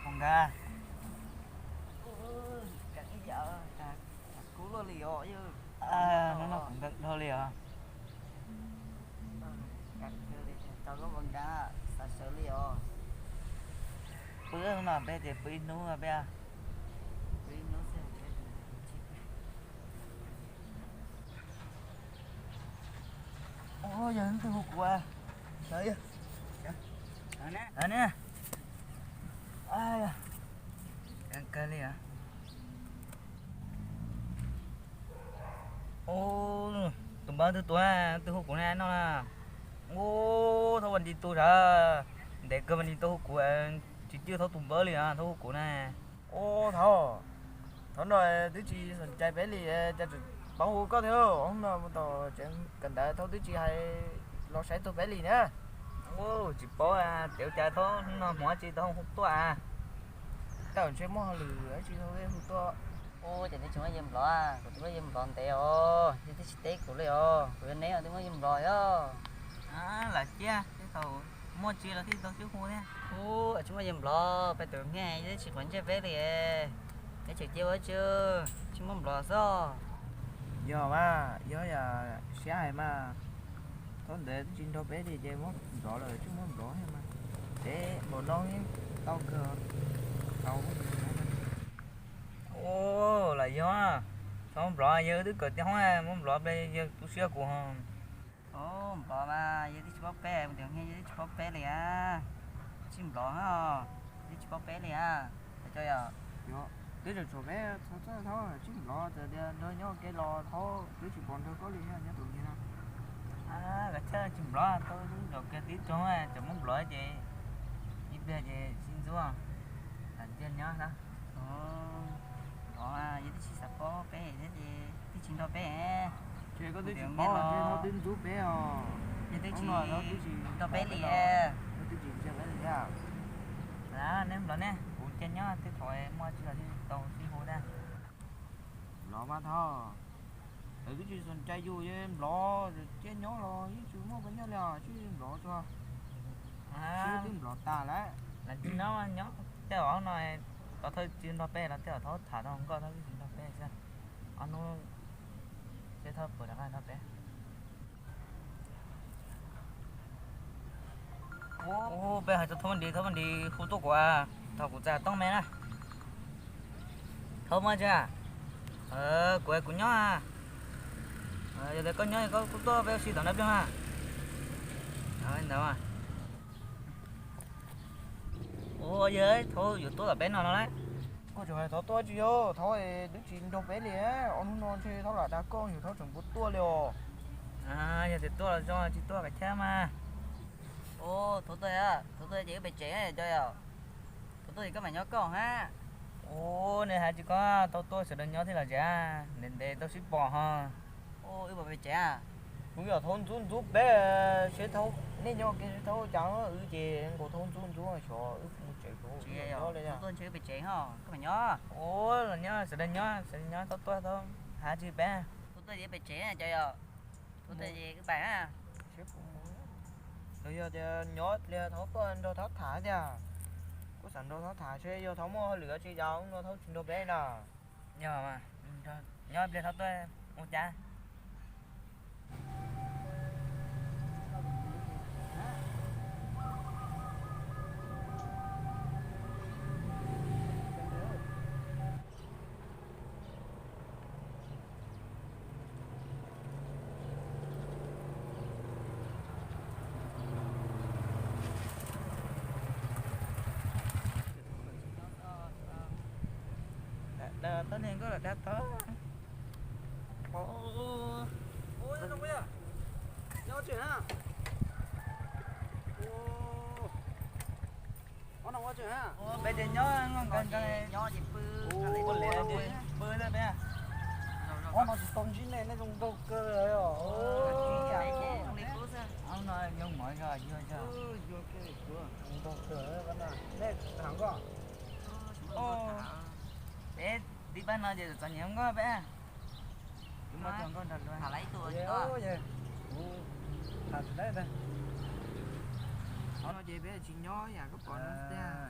Nkag, nkag ib yam, kub luaj li os. Hnub no kuv nkag dhau li os. Tau koj nkag, xav sawv li os. Pw hnub no peb ces pw ib hnub peb. Ua yog leej twg hu kuv? Sawv ne. Kawg li. Tus npawg twg tuaj, twg hu kuv na no na? Ub, thaub Vaj Lis tus sav, ntev kawg Vaj Lis tau hu kuv, tsis cwj thaub tus npawg li os, thaub hu kuv na. Ub, thaub, thaub no twb tsis xom cai peb li, cas tseem paub hu koj thiab? Hnub no mus tom tsev kawm ntawv thaub twb tsis hais los saib tuaj peb li na. Ub, tsis paub, ua cas thaub hnub no hmoov tsis tau hu tuaj. Tawm ntshe muaj hauj lwm tsis tau hu tuaj. Ub, ces twb tsis muaj yawg Nplog, kuv twb muaj yawg Nplog ntev os, yawg twb tsis teb kuv li os, kuv yuav neb os twb muaj yawg Nplog os. Lam ciaj tej thaum muaj tsis los thiaj tau sib hu thiab. Ub, tsis muaj yawg Nplog, peb tus nyiaj yawg twb tsis quav ntsej peb li. Neb tseem cia ua tsi, tsis muaj Nplog xwb. Yog mas, yog yam siab hais mas, thaum ntawd twb tsis nrog peb li ces muab Nplog lawm, tsis muaj Nplog thiab mas. Peb npaum no yeej tau kawg. Ub, lam yog, thaum Nplog yawg twb kawm tij hoob, muab Nplog ple yawg tu siab kuv. Thaum Nplog mas yawg twb tsis paub peb, mus tias nyiaj yawg twb tsis paub peb li a. Tsis Nplog, yawg twb tsis paub peb li a. Cov yog, twb tseem tshuav peb txhob txhob thaub tsis Nplog, txawm tias nrog nyob ua ke los thaub twb tsis pom nrog koj li nyob tus niag no. Koj txhob tsis Nplog, tau zaum kiag tib tsoog tseem muab Nplog ces ib pliag ces sib ntxub, lam ciaj nyob na. Nplog yawg twb tsis xav paub peb thiab ces twb tsis nrog peb. Ces koj twb tsis paub, twb ntxub peb os. Yawg twb tsis nrog peb li. Koj twb tsis ntsia peb li thiab. Neb Nplog ne, kuv cia nyob tej thaum muaj tsis los thiaj tau sib hu thiab. Nplog mas thaub, lawv twb tsis xom cai yus, Nplog cia nyob los yeej tsis muaj pab nyob li os, tsis Nplog tsuas, twb Nplog tas lawm. Lam cia nyob, nyob tej zaum no, thaum twb tsis nrog peb los tej zaum thaub tham tau nkauj, thaub twb tsis nrog peb xwb. Ob hnub seb thaub puas rov qab nrog peb. Ub, peb hais rau thaub Vaj Lis, thaub Vaj Lis hu tuaj kuv, thaum kuv txais tooj me na. Thaub, muaj tsi? Kuv, kuv nyob. Yog tias koj nyob koj kuj tuaj peb ua si tom no ib pliag na. Ntawd. Ua yog thaub yuav tuaj tom peb no no lauj. Koj tseem hais thaub tuaj tsis yog, thaub twb tsis nrog peb li. Ob hnub no ntshe thaub lam dag koj, yog thaub tseem puas tuaj li os. Yog tias tuaj los zoo, tsis tuaj kav chab mas. Ua, thaub tuaj, thaub tuaj ces wb pem tsev cov yom. Thaub tuaj ces koj mam nyob koj hab. Ua, nej hais tsis koj thaub tuaj sawv daws nyob thiaj los zem, ntev ntev tau sib pom ho. Wb pem tsev a. Wb yog thaub ntxub ntxub peb, seb thaub nej nyob kev seb thaub cas, wb ces nkaus thaub ntxub ntxub xyov wb mus tsev kuv nyob li. Thaub tuaj ntshe wb pem tsev ho, koj mam nyob. Ua, los nyob sawv daws nyob, sawv daws nyob, thaub tuaj thaub hais tsis peb. Thaub tuaj ces pem tsev cov yom. Thaub tuaj ces wb pais a. Los yog tias nyob pliag thaub tuaj nrog thaub tham tiag. Kuv xav nrog thaub tham seb yog thaub muaj hauj lwm tsis yog no thaub tsis nrog peb na. Yog, nyob pliag thaub tuaj ua cas. Tau niag nkauj los dag tau. Peb tias nyob nkauj nkauj, nyob ces pw, pw peb. Ob no tsis tau ntsib nej, nej zoo nkauj kawg os. No yog mov zog yog. Zoo nkauj kawg, nej tham nkauj. Peb tib pab no ces txom nyem nkauj peb. Kuv muaj tus nkauj nrog luag. Kuv tham tsis tau. Qhov no ces peb tsis nyob yam koj pom no tiag.